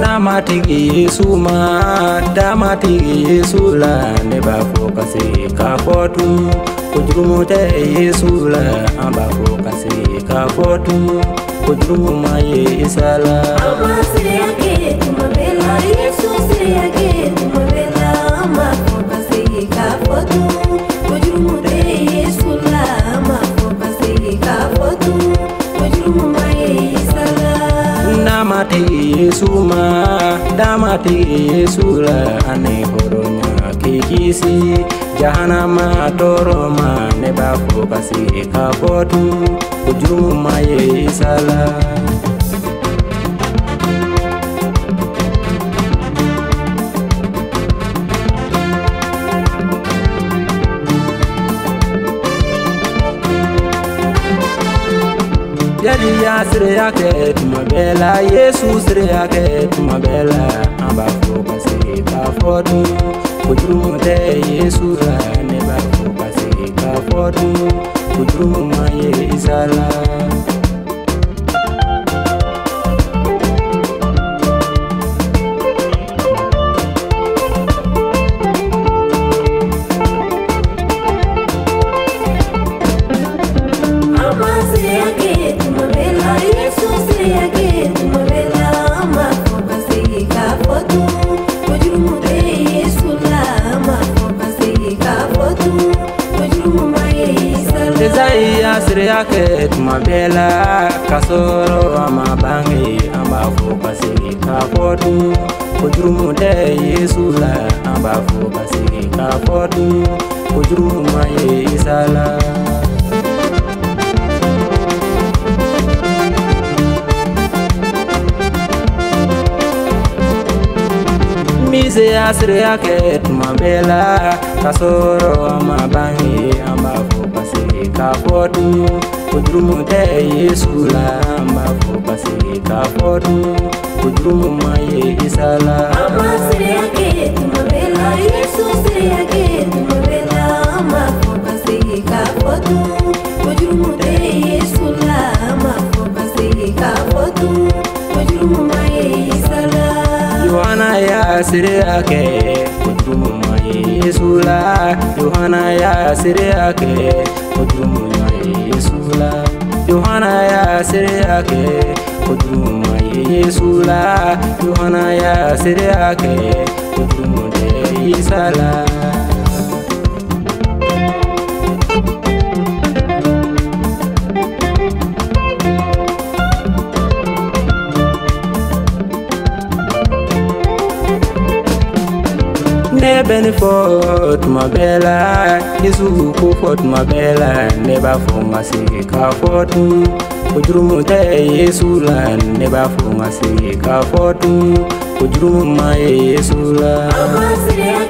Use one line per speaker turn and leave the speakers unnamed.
Damatigi Yesu ma, damatigi Yesu la, ne b'a fɔ ka se k'a fɔ tun, ko jurumu tɛ Yesu la, an b'a fɔ ka se k'a fɔ tun, ko jurumu ma ye Isa la.
An ma seereya kɛ tuma bɛɛ la, Yesu seereya kɛ tuma bɛɛ la, an b'a fɔ ka se k'a fɔ tun, ko jurumu tɛ Yesu la, an b'a fɔ ka se k'a fɔ tun, ko jurumu ma ye Isa la.
Damatigi Yesu ma, damatigi Yesu la, ani hɔrɔnya k'i kisi jahanama tɔɔrɔ ma, ne b'a fɔ ka se k'a fɔ tun, ko jurumu ma ye Isa la. Yali y'a seereya kɛ tuma bɛɛ la, Yesu seereya kɛ tuma bɛɛ la, an b'a fɔ ka se k'a fɔ tun, ko jurumu tɛ Yesu la, ne b'a fɔ ka se k'a fɔ tun, ko jurumu ma ye Isa la. Esayi y'a seereya kɛ tuma bɛɛ la, k'a sɔrɔ a ma bange, an b'a fɔ ka se k'a fɔ tun, ko jurumu tɛ Yesu la, an b'a fɔ ka se k'a fɔ tun, ko jurumu ma ye Isa la. Mise y'a seereya kɛ tuma bɛɛ la, k'a sɔrɔ a ma bange, an b'a fɔ ka se k'a fɔ tun, ko jurumu tɛ Yesu la, an b'a fɔ ka se k'a fɔ tun, ko jurumu ma ye Isa la.
An ma seereya kɛ tuma bɛɛ la, Yesu seereya kɛ tuma bɛɛ la, an b'a fɔ ka se k'a fɔ tun, ko jurumu tɛ Yesu la, an b'a fɔ ka se k'a fɔ tun, ko jurumu ma ye Isa la.
Yohana y'a seereya kɛ, ko jurumu ma ye Yesu la. Yohana y'a seereya kɛ, ko jurumu ma ye Yesu la. Yohana y'a seereya kɛ, ko jurumu ma ye Yesu la. Yohana y'a seereya kɛ, ko jurumu tɛ Isa la. Ne bɛ nin fɔ tuma bɛɛ la, Yesu ko fɔ tuma bɛɛ la, ne b'a fɔ n ka se k'a fɔ tun, ko jurumu tɛ Yesu la, ne b'a fɔ n ka se k'a fɔ tun, ko jurumu ma ye Yesu la.
An ma seereya